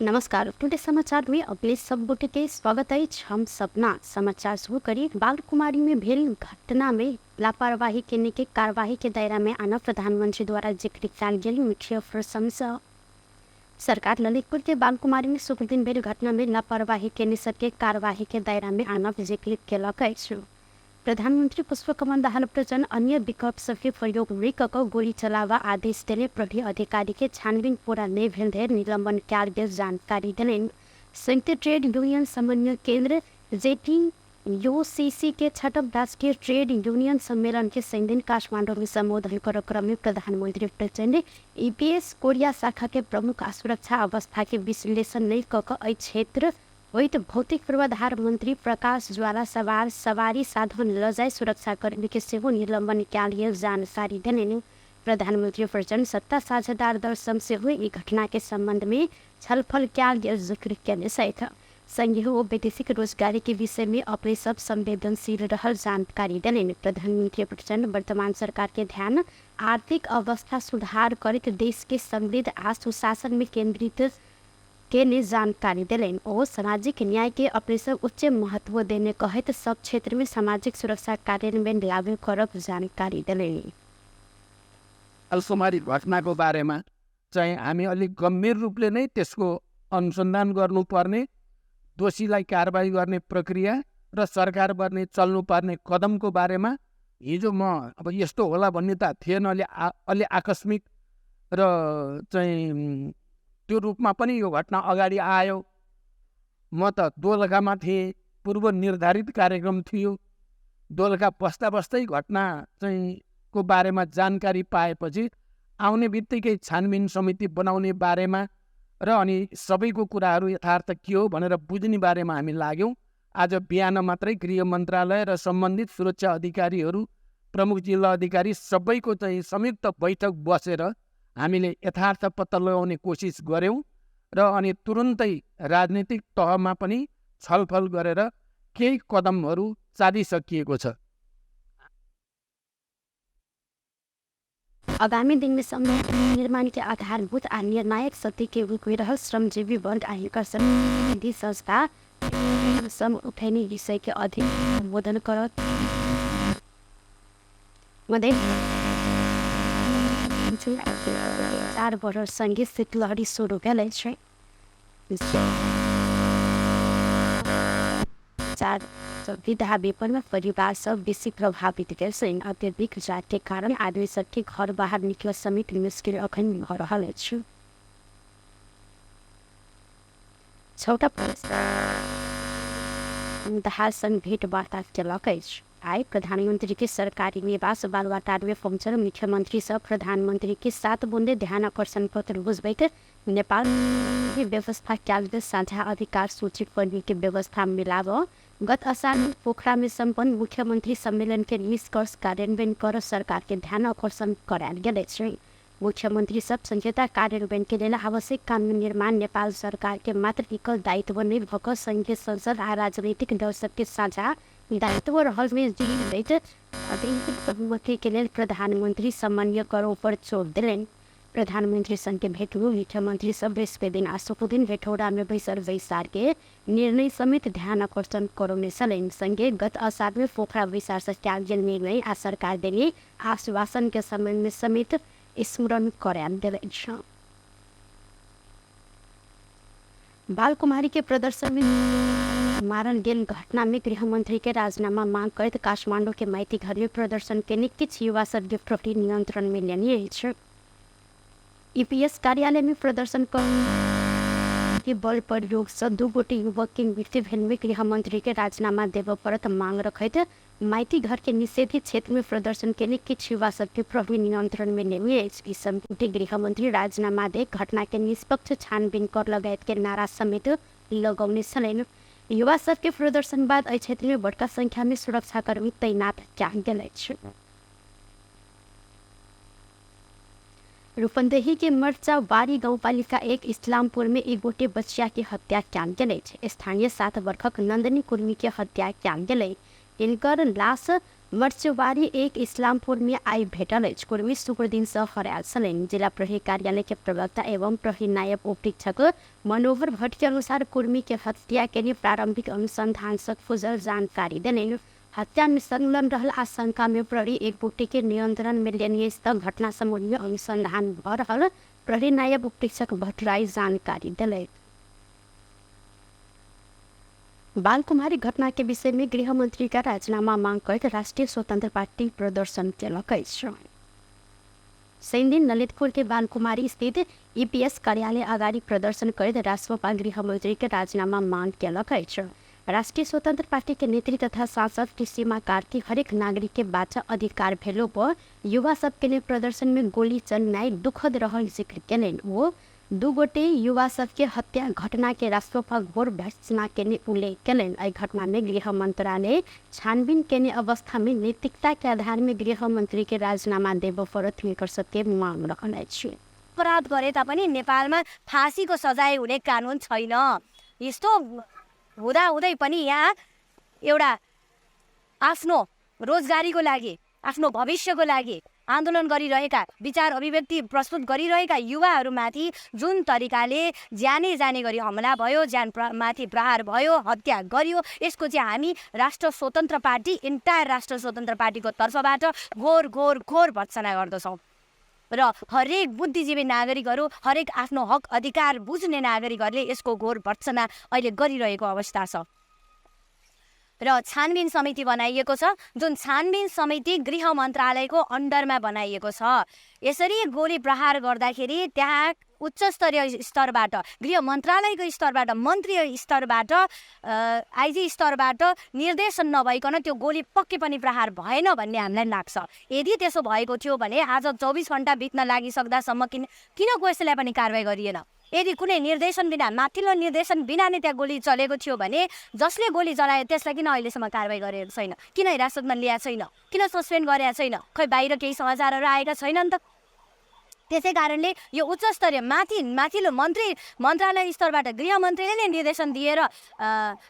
नमस्कार। टुडे समाचार में अगले सब के स्वागत है। हम सपना समाचार शुरू करिए। बाल कुमारी में भेल घटना में लापरवाही करने के कार्रवाई के दायरा में आना प्रधानमंत्री द्वारा जिक्र किया गया मुख्य प्रशंसा। सरकार ललितपुर के बाल कुमारी में शुक्र दिन भेल घटना में लापरवाही करने सबके कार्रवाई के दायरा में आना जिक्र किया। प्रधानमंत्री पुष्पकमल दाहाल प्रचंड अन्य विकल्प सबके प्रयोग रिक गोली चलावा आदेश देने प्रहरी अधिकारी के छानबीन पूरा नहीं भेल धेर निलंबन कार्य जानकारी दिलें। संयुक्त ट्रेड यूनियन समन्वय केंद्र JTUCC के छठम राष्ट्रीय ट्रेड यूनियन सम्मेलन के दिन काठमांडू में संबोधन कार्यक्रम में प्रधानमंत्री प्रचंड EPS कोरिया शाखा के प्रमुख सुरक्षा अवस्था के विश्लेषण नहीं कर क्षेत्र वही भौतिक पूर्वाधार मंत्री प्रकाश ज्वाला सवारी साधन लजाई सुरक्षाकर्मी के सेवा निलंबन के जानकारी देने। प्रधानमंत्री प्रचंड सत्ता साझेदार दल से हुए इस घटना के संबंध में छलफल के जिक्र करने सहित संघीय व वैदेशिक रोजगारी के विषय में अपने सब संवेदनशील रहल जानकारी देने। प्रधानमंत्री प्रचंड वर्तमान सरकार के ध्यान आर्थिक अवस्था सुधार कर देश के समृद्ध आ सुशासन में केंद्रित के ने जानकारी दिलें और सामाजिक न्याय के अपने सब उच्च महत्व देने कहित सब क्षेत्र में सामाजिक सुरक्षा कार्यान्वयन लागू करब जानकारी दिलें। अलसुमारी घटनाको बारेमा चाहिँ हामी अलिक गम्भीर रूपले नै त्यसको अनुसन्धान गर्नुपर्ने, दोषीलाई कारबाही गर्ने प्रक्रिया र सरकार गर्ने चल्नुपर्ने कदमको बारेमा हिजो म अब यस्तो होला भन्ने त थिएन। अलि आकस्मिक र चाहिँ त्यो रूपमा पनि यो घटना अगाडि आयो। म त दोलखामा थिएँ, पूर्व निर्धारित कार्यक्रम थियो। दोलखा बस्दा बस्दै घटना चाहिँ को बारेमा जानकारी पाएपछि आउने बित्तिकै छानबिन समिति बनाउने बारेमा र अनि सबैको कुराहरू यथार्थ के हो भनेर बुझ्ने बारेमा हामी लाग्यौँ। आज बिहान मात्रै गृह मन्त्रालय र सम्बन्धित सुरक्षा अधिकारीहरू, प्रमुख जिल्ला अधिकारी सबैको चाहिँ संयुक्त बैठक बसेर हामीले यथार्थ पत्ता लगाउने कोसिस गऱ्यौँ र अनि तुरुन्तै राजनीतिक तहमा पनि छलफल गरेर केही कदमहरू चालिसकिएको छ। आगामी दिन में निर्माण के आधारभूत और निर्णायक सत्य के रूप में रहल श्रमजीवी वर्ग आयकर निधि संस्था सम उठैनी विषय के अधिक संबोधन करत 4 वर्ष संगीत शीतलहरी शुरू भेल छै। 4 विधा वेपन में परिवार सब बेसी प्रभावित भेल छै। अत्यधिक जाट के कारण आदमी सबके घर बाहर निकल समेत मुश्किल अखन भ रहल छै। छोटा दाहाल संग भेंट वार्ता केलक अछि। आय प्रधानमंत्री के सरकारी निवास बालवाटार में पहुंचल मुख्यमंत्री सब प्रधानमंत्री के 7 बूंदे ध्यान आकर्षण पत्र बुझबैत नेपाल के व्यवस्था क्या साझा अधिकार सूचित करने के व्यवस्था मिलाव गत असार में पोखरा में संपन्न मुख्यमंत्री सम्मेलन के निष्कर्ष कार्यान्वयन कर सरकार के ध्यान आकर्षण करायल गेल छै। मुख्यमंत्री सब संहिता कार्यान्वयन के लिए आवश्यक कानून निर्माण नेपाल सरकार के मात्र एकल दायित्व नहीं भक संघीय संसद आ राजनीतिक दल सबके साझा दायित्व रहल में बहुमती के लिए प्रधानमंत्री समन्वय करो पर जोर दिलें। प्रधानमंत्री संघ के भेंट में मुख्यमंत्री सब बृहस्पति दिन आसुको दिन भेटौड़ा में बैसल वैसार के निर्णय समेत ध्यान आकर्षण करने सलें। संघे गत असार में पोखरा वैसार से त्याग निर्णय आ सरकार देने आश्वासन के संबंध में समेत स्मरण करायल गेल छ। बाल कुमारी के प्रदर्शन में मारल गेल घटना में गृह मंत्री के राजीनामा मांग करते काठमांडू के माइती घर में प्रदर्शन के किछ युवा सब प्रति नियंत्रण में लेने छ। EPS कार्यालय में प्रदर्शन के बल प्रयोग से 2 गोटे युवक के मृत्यु भेल में गृह मंत्री के राजीनामा देव परत मांग रखत माइती घर के निषेधित क्षेत्र में प्रदर्शन के किछ युवा सबके प्रभु नियंत्रण में लेने इस समिति गृह मंत्री राजीनामा दे घटना के निष्पक्ष छानबीन कर लगायत के नारा समेत लगौने छलेन। युवा सबके प्रदर्शन बाद एहि क्षेत्र में बड़का संख्या में सुरक्षाकर्मी तैनात कयल गेल अछि। रूपंदेही के मर्चा बारी गाउँपालिका 1 इस्लामपुर में एक गोटे बच्चिया की हत्या कयल गेल। स्थानीय 7 वर्षक नंदनी कुर्मी के हत्या कयल गेल। इनकर लाश मर्चुवारी एक इस्लामपुर में आई भेटल कुर्मी शुक्रदिन से हरायल छलैन। जिला प्रहरी कार्यालय के प्रवक्ता एवं प्रहरी नायब उपरीक्षक मनोहर भट्ट के अनुसार कुर्मी के हत्या के लिए प्रारंभिक अनुसंधान से खुजल जानकारी देने हत्या में संलग्न रहल आशंका में प्रहरी एक बुट्टी के नियंत्रण में लेने घटना संबंध में अनुसंधान भ रहल प्रहरी नायब उपरीक्षक भट्टराई जानकारी दिले। बाल कुमारी घटना के विषय में गृह मंत्री का राजीनामा मांग कर राष्ट्रीय स्वतंत्र पार्टी प्रदर्शन केलकै। दिन ललितपुर के बाल कुमारी स्थित ईपीएस कार्यालय अगाडि प्रदर्शन कर राष्ट्रपा गृह मंत्री के राजीनामा मांग केलकै। राष्ट्रीय स्वतंत्र पार्टी के नेत्री तथा सांसद सीमा कार्की हरेक नागरिक के बाचा अधिकार भेलो पर युवा सब के लिए प्रदर्शन में गोली चलना दुखद रहल जिक्र केलन। वो दू गोटे युवा सब के हत्या घटना के राष्ट्रपा घोर भर्त्सना के उल्लेख केलन। एहि घटना में गृह मंत्रालय छानबीन केने अवस्था में नैतिकता के आधार में गृह मंत्री के राजीनामा देव पड़त हुनकर सबके मांग रखल अछि। अपराध गरे तापनि नेपालमा फाँसीको सजाय हुने कानुन छैन। यस्तो हुँदा हुँदै पनि यहाँ एउटा आफ्नो रोजगारीको लागि आफ्नो भविष्यको लागि आन्दोलन गरिरहेका विचार अभिव्यक्ति प्रस्तुत गरिरहेका युवाहरूमाथि जुन तरिकाले ज्यानै जाने गरी हमला भयो, ज्यान माथि प्रहार भयो, हत्या गरियो, यसको चाहिँ हामी राष्ट्र स्वतन्त्र पार्टी इन्टायर राष्ट्र स्वतन्त्र पार्टीको तर्फबाट घोर घोर घोर भर्त्सना गर्दछौँ। र हरेक बुद्धिजीवी नागरिकहरू, हरेक आफ्नो हक अधिकार बुझ्ने नागरिकहरूले यसको घोर भर्त्सना अहिले गरिरहेको अवस्था छ। र छानबिन समिति बनाइएको छ, जुन छानबिन समिति गृह मन्त्रालयको अन्डरमा बनाइएको छ। यसरी गोली प्रहार गर्दाखेरि त्यहाँ उच्च स्तरीय स्तरबाट, गृह मन्त्रालयको स्तरबाट, मन्त्री स्तरबाट, आइजी स्तरबाट निर्देशन नभइकन त्यो गोली पक्कै पनि प्रहार भएन भन्ने हामीलाई लाग्छ। यदि त्यसो भएको थियो भने आज 24 घण्टा बित्न लागिसक्दासम्म किन कसैलाई पनि कारवाही गरिएन। यदि कुनै निर्देशन बिना, माथिल्लो निर्देशन बिना नै त्यहाँ गोली चलेको थियो भने जसले गोली चलायो त्यसलाई किन अहिलेसम्म कारवाही गरेको छैन, किन हिरासतमा ल्याएको छैन, किन सस्पेन्ड गरेको छैन, खै बाहिर केही समाचारहरू आएका छैनन् त। त्यसै कारणले यो उच्च स्तरीय माथिल्लो मन्त्रालय स्तरबाट गृह मन्त्रीले नै निर्देशन दिएर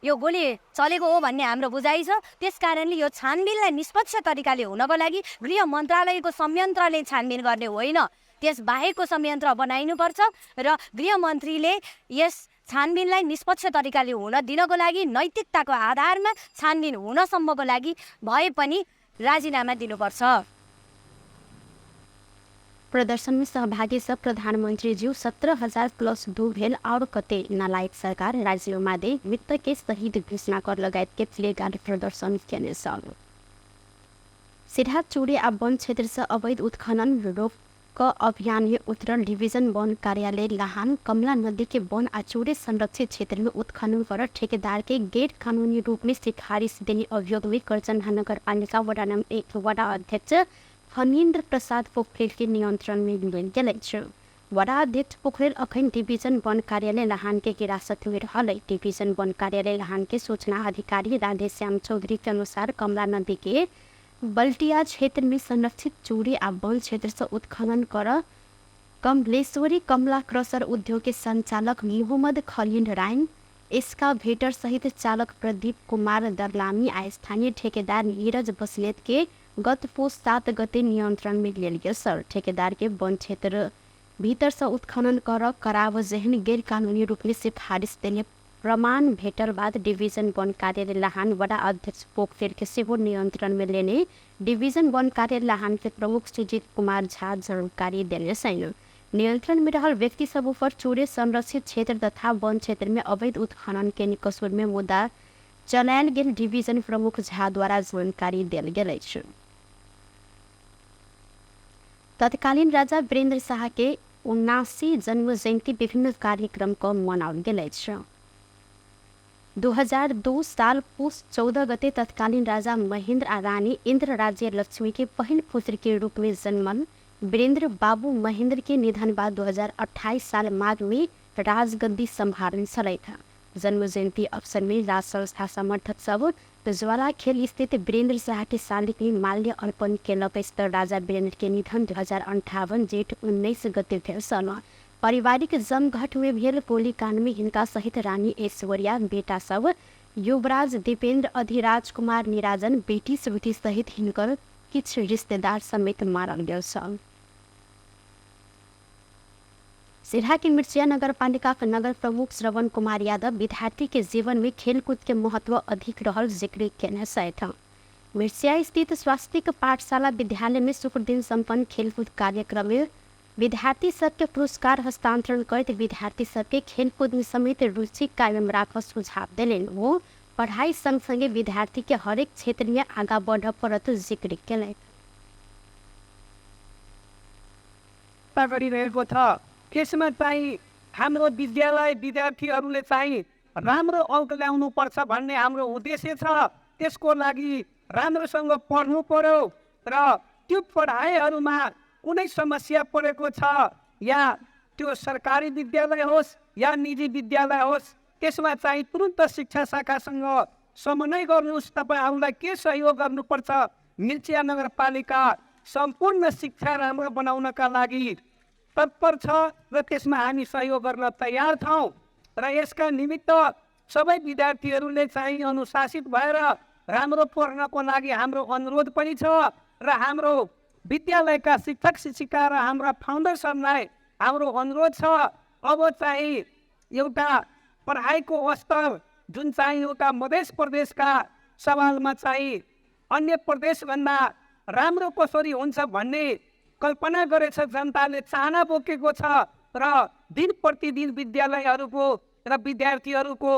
यो गोली चलेको हो भन्ने हाम्रो बुझाइ छ। त्यस कारणले यो छानबिनलाई निष्पक्ष तरिकाले हुनको लागि गृह मन्त्रालयको संयन्त्रले छानबिन गर्ने होइन, त्यस बाहेकको संयन्त्र बनाइनुपर्छ र गृह मन्त्रीले यस छानबिनलाई निष्पक्ष तरिकाले हुन दिनको लागि नैतिकताको आधारमा छानबिन हुनसम्मको लागि भए पनि राजीनामा दिनुपर्छ। प्रदर्शन में सहभागी सब प्रधानमंत्री जी 17,000+2 भेल और कते नालायक सरकार राज्यों मादे मृतक के शहीद घोषणा कर लगायत के प्लेगार्ड प्रदर्शन केने सल। सिराहा चूड़ी आ वन क्षेत्र से अवैध उत्खनन रोक अभियान में उत्तरण डिवीजन वन कार्यालय लाहान कमला नदी के वन आ चूड़े संरक्षित क्षेत्र में उत्खनन कर ठेकेदार के गैर कानूनी रूप में सिफारिश देने अभियोग में कर्जन नगर पालिका वडा नंबर 1 वडा अध्यक्ष फणीन्द्र प्रसाद पोखरेल के नियंत्रण में लियल गेल। वडा अध्यक्ष पोखरेल अखन डिवीजन वन कार्यालय लाहान के हिरासत में रहल। डिवीजन वन कार्यालय लाहान के सूचना अधिकारी राधेश्याम चौधरी के अनुसार कमला नदी के बल्टिया क्षेत्र में संरक्षित चूड़ी आ वन क्षेत्र से उत्खनन कर कमलेश्वरी कमला क्रसर उद्योग के संचालक मोहम्मद खलील रायन, एस्कावेटर सहित चालक प्रदीप कुमार दरलामी आ स्थानीय ठेकेदार नीरज बसलेत के गत पुष 7 गते नियंत्रण में लियल गेल। सर ठेकेदार के वन क्षेत्र भीतर से उत्खनन कर कराव जहन गैर कानूनी रूप में सिफारिश देने प्रमाण भेटल बाद डिवीजन वन कार्यालय लाहान वडा अध्यक्ष पोखरेल के सेहो नियंत्रण में लेने डिवीजन वन कार्यालय लाहान के प्रमुख सुजीत कुमार झा जानकारी देने छैन। नियंत्रण में रहल व्यक्ति सब पर चूड़े संरक्षित क्षेत्र तथा वन क्षेत्र में अवैध उत्खनन के कसूर में मुद्दा चलायल गेल डिवीजन प्रमुख झा द्वारा जानकारी देल गेल अछि। तत्कालीन राजा वीरेंद्र शाह के 79 जन्म जयंती विभिन्न कार्यक्रम को मनाओल गेल अछि। 2002 साल पुष 14 गते तत्कालीन राजा महेंद्र आ रानी इंद्र राज्य लक्ष्मी के पहल पुत्र के रूप में जन्मल वीरेंद्र बाबू महेंद्र के निधन बाद 2028 साल माघ में राजगद्दी संभालन चलै था। जन्म जयंती अवसर में राज संस्था समर्थक सब ज्वाला खेल स्थित वीरेंद्र शाह के शालिक में माल्य अर्पण केलक। राजा वीरेंद्र के निधन 2058 जेठ 19 गते भेल सन। पारिवारिक जमघट में भेल गोलीकांड में हिनका सहित रानी ऐश्वर्या बेटा सब युवराज दीपेन्द्र अधिराज कुमार निराजन बेटी श्रुति सहित हिनकर किछ रिश्तेदार समेत मारल गेल छल। सिरहा के मिर्चिया नगर पालिका के नगर प्रमुख श्रवण कुमार यादव विद्यार्थी के जीवन में खेलकूद के महत्व अधिक रहल जिक्र केने छथि। मिर्चिया स्थित स्वास्थ्य पाठशाला विद्यालय में शुक्र दिन संपन्न खेलकूद कार्यक्रम में विद्यार्थी सबके पुरस्कार हस्तांतरण करते विद्यार्थी सबके खेलकूद में समेत रुचि कायम राख सुझाव दिलेन। वो पढ़ाई संग संगे विद्यार्थी के हरेक क्षेत्र में आगा बढ़ पड़त जिक्र केले। गरिरहेको छ त्यसमा चाहिँ हाम्रो विद्यालय विद्यार्थीहरूले चाहिँ राम्रो अङ्क ल्याउनु पर्छ भन्ने हाम्रो उद्देश्य छ। त्यसको लागि राम्रोसँग पढ्नु पर्यो र त्यो पढाइहरूमा कुनै समस्या परेको छ या त्यो सरकारी विद्यालय होस् या निजी विद्यालय होस् त्यसमा चाहिँ तुरुन्त शिक्षा शाखासँग समन्वय गर्नुहोस्। तपाईँहरूलाई के सहयोग गर्नुपर्छ? मिर्चिया नगरपालिका सम्पूर्ण शिक्षा राम्रो बनाउनका लागि तत्पर छ र त्यसमा हामी सहयोग गर्न तयार छौँ र यसका निमित्त सबै विद्यार्थीहरूले चाहिँ अनुशासित भएर राम्रो पढ्नको लागि हाम्रो अनुरोध पनि छ र हाम्रो विद्यालयका शिक्षक शिक्षिका र हाम्रा फाउन्डर्सहरूलाई हाम्रो अनुरोध छ अब चाहिँ एउटा पढाइको स्तर जुन चाहिँ एउटा मध्य प्रदेशका सवालमा चाहिँ अन्य प्रदेशभन्दा राम्रो कसरी हुन्छ भन्ने कल्पना गरेछ जनताले चाहना बोकेको छ र दिन प्रतिदिन विद्यालयहरूको र विद्यार्थीहरूको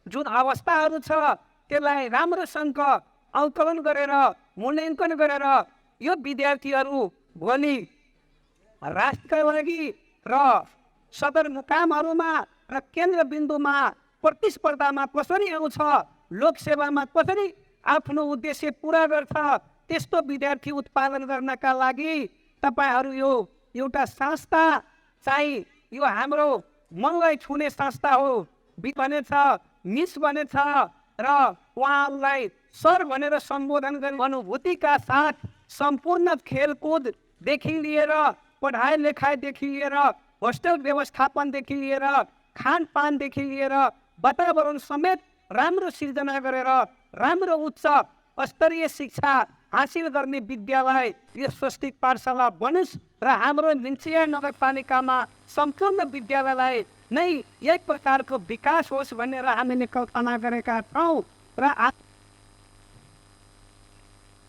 जुन अवस्थाहरू छ त्यसलाई राम्रोसँग आकलन गरेर मूल्याङ्कन गरेर यो विद्यार्थीहरू भोलि राष्ट्रका लागि र सदरमुकामहरूमा र केन्द्रबिन्दुमा प्रतिस्पर्धामा कसरी आउँछ, लोकसेवामा कसरी आफ्नो उद्देश्य पुरा गर्छ, त्यस्तो विद्यार्थी उत्पादन गर्नका लागि तपाईहरू यो एउटा संस्था चाहिँ यो हाम्रो मनलाई छुने संस्था हो भनेछ, मिस भनेछ र उहाँहरूलाई सर भनेर सम्बोधन गर्ने अनुभूतिका साथ सम्पूर्ण खेलकुददेखि लिएर पढाइ लेखाइदेखि लिएर होस्टेल व्यवस्थापनदेखि लिएर खानपानदेखि लिएर वातावरण समेत राम्रो सिर्जना गरेर राम्रो उच्च स्तरीय शिक्षा हासिल गर्ने विद्यालय यो स्वास्थ्य पाठशाला बनोस् र हाम्रो मिर्चिया नगरपालिकामा सम्पूर्ण विद्यालयलाई नै यही प्रकारको विकास होस् भनेर हामीले कल्पना गरेका छौँ र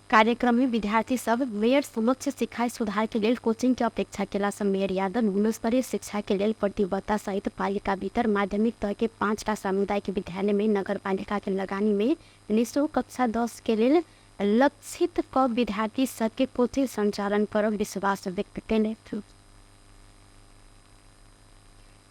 कार्यक्रम में विद्यार्थी सब मेयर समक्ष सिखाई सुधार के लिए कोचिंग की अपेक्षा केला से मेयर यादव गुणस्तरीय शिक्षा के लिए प्रतिबद्धता सहित पालिका भीतर माध्यमिक तह के 5टा सामुदायिक विद्यालय में नगर पालिका के लगानी में निःशुल्क कक्षा 10 के लिए लक्षित क विद्यार्थी सबके कोचिंग संचालन कर विश्वास व्यक्त कैले।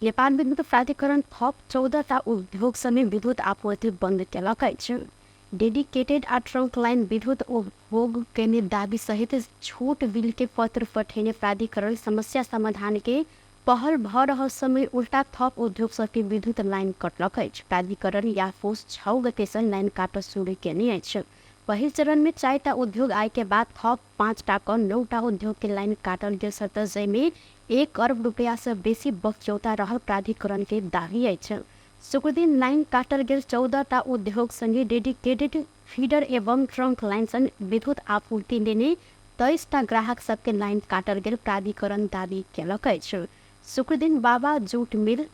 नेपाल विद्युत प्राधिकरण थप 14टा उद्योग समेत विद्युत आपूर्ति बंद केलक अछि। डेडिकेटेड आ ट्रंक लाइन विद्युत उपभोग करने दावी सहित छूट बिल के पत्र पठेने प्राधिकरण समस्या समाधान के पहल भ रहल समय उल्टा थप उद्योग सबके विद्युत लाइन कटलक अछि। प्राधिकरण या फोस 6 गते से लाइन काट शुरू केने अछि। पहिल चरण में 4टा उद्योग आय के बाद थप 5टा क 9टा उद्योग के लाइन काटल गेल सत जैमे 1 अरब रुपया से बेसी बक्यौता रहल प्राधिकरण के दावी अछि। शुक्र दिन लाइन काटल गेल 14टा उद्योग संगे डेडिकेटेड फीडर एवं ट्रंक लाइन सन विद्युत आपूर्ति लेने 23टा ग्राहक सबके लाइन काटल गेल प्राधिकरण दावी केलक अछि। शुक्र दिन Baba jute mill,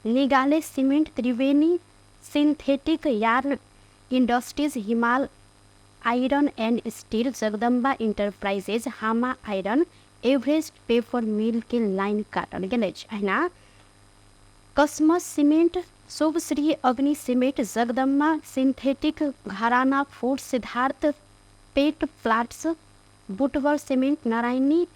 Nigale cement, Triveni synthetic yarn industries, Himal iron and steel, Jagdamba enterprises, Hama iron, Everest paper mill के लाइन काटल गेल अछि। अहिना Cosmos cement, Shubhashree Agni cement, Jagdamba synthetic, Gharana food, Siddhartha pet प्लाट्स, बुटवर सीमेंट, नारायणी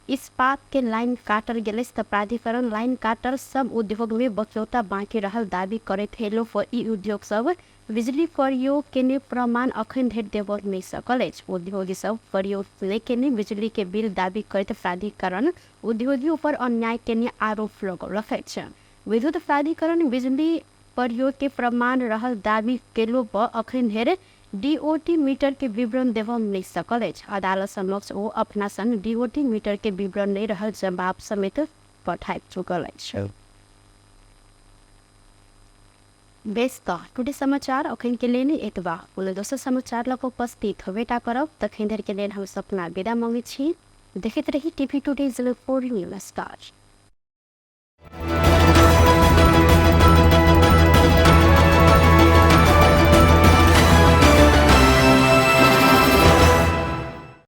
इस्पात के लाइन काटल गेल त प्राधिकरण लाइन काटल सब उद्योग में बक्यौता बाँकी रहल दावी करैत हेलो पर ई उद्योग सब बिजली प्रयोग केने प्रमाण अखन धरि देबऽ नहीं सकल अछि। उद्योगी सब प्रयोग लेके बिजली के बिल दावी करैत प्राधिकरण उद्योगी ऊपर अन्याय केने आरोप लगौलक अछि। विद्युत प्राधिकरण बिजली प्रयोग के प्रमाण रहल दावी केलो पर अखन धरि डीओटी मीटर के विवरण देव नहीं सकल अछि। अदालत समक्ष ओ अपना संग डीओटी मीटर के विवरण नहीं रहल जवाब समेत पठाइ चुकल अछि। बेस त टुडे समाचार अखन के लिए एतबा बोले दोसर समाचार लग उपस्थित होबेटा करब तखन धर के लेल हम सपना विदा मांगे छी। देखते रही टीवी टुडे जनकपुर। नमस्कार।